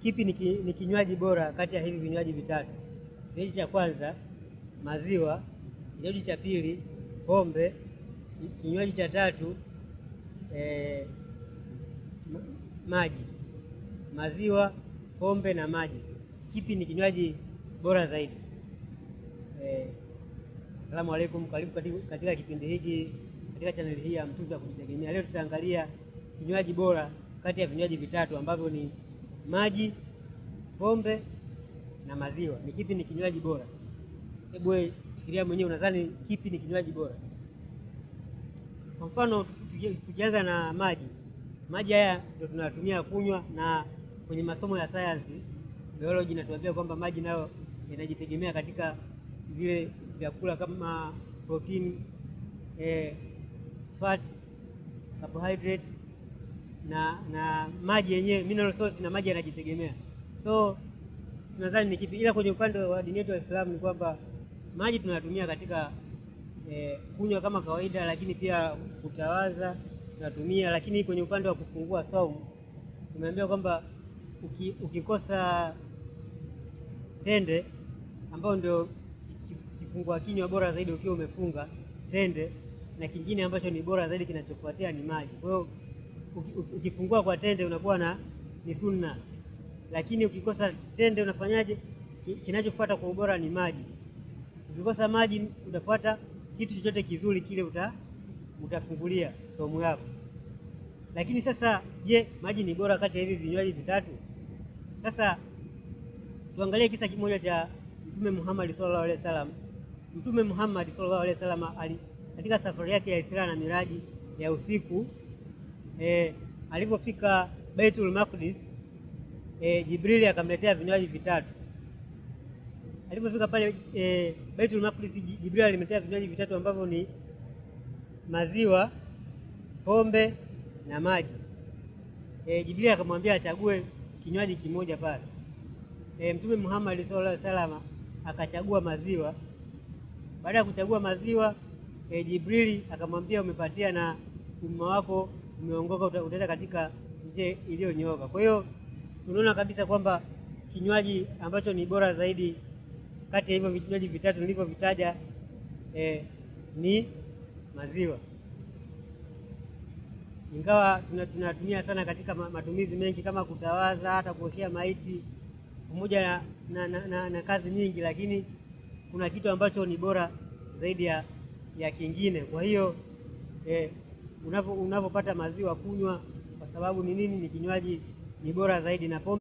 Kipi ni kinywaji bora kati ya hivi vinywaji vitatu? Kinywaji cha kwanza maziwa, kinywaji cha pili pombe, kinywaji cha tatu maji. Maziwa, pombe na maji. Kipi ni kinywaji bora zaidi? Asalamu alaikum, karibu katika kipindi hiki katika chaneli hii ya Mtuzi wa Kujitegemea. Leo tutaangalia kinywaji bora kati ya vinywaji vitatu ambavyo ni maji, pombe na maziwa. Ni kipi ni kinywaji bora? Hebu wewe fikiria mwenyewe, unadhani kipi ni kinywaji bora? Kwa mfano tukianza na maji. Maji haya ndio tunatumia kunywa, na kwenye masomo ya sayansi biology inatuambia kwamba maji nayo yanajitegemea katika vile vyakula kama protini, fat, carbohydrates na maji yenyewe mineral salts, na maji yanajitegemea. So tunadhani ni kipi? Ila kwenye upande wa dini yetu ya Uislamu ni kwamba maji tunayatumia katika kunywa kama kawaida, lakini pia kutawaza tunatumia. Lakini kwenye upande wa kufungua saumu tumeambiwa kwamba ukikosa tende ambayo ndio kifungua kinywa bora zaidi ukiwa umefunga tende, na kingine ambacho ni bora zaidi kinachofuatia ni maji. Kwa hiyo ukifungua kwa tende unakuwa na ni sunna, lakini ukikosa tende unafanyaje? Kinachofuata kwa ubora ni maji. Ukikosa maji utafuata kitu chochote kizuri kile utafungulia saumu yako. Lakini sasa, je, maji ni bora kati ya hivi vinywaji vitatu? Sasa tuangalie kisa kimoja cha Mtume Muhammad sallallahu alaihi wasallam. Mtume Muhammad sallallahu alaihi wasallam katika safari yake ya Isra na Miraji ya usiku, alipofika Baitul Maqdis, Jibrili akamletea vinywaji vitatu. Alipofika pale Baitul Maqdis, Jibrili alimletea vinywaji vitatu ambavyo ni maziwa, pombe na maji. Jibrili akamwambia achague kinywaji kimoja pale. Mtume Muhammad sallallahu alaihi wasallam akachagua maziwa. Baada ya kuchagua maziwa, Jibrili akamwambia umepatia na umma wako umeongoka, utaenda katika njia iliyonyooka. Kwa hiyo tunaona kabisa kwamba kinywaji ambacho ni bora zaidi kati ya hivyo vinywaji vitatu nilivyovitaja ni maziwa. Ingawa tunatumia sana katika matumizi mengi kama kutawaza, hata kuoshea maiti pamoja na kazi nyingi, lakini kuna kitu ambacho ni bora zaidi ya kingine. Kwa hiyo unavyopata maziwa kunywa, kwa sababu ni nini? Ni kinywaji ni bora zaidi na pombe.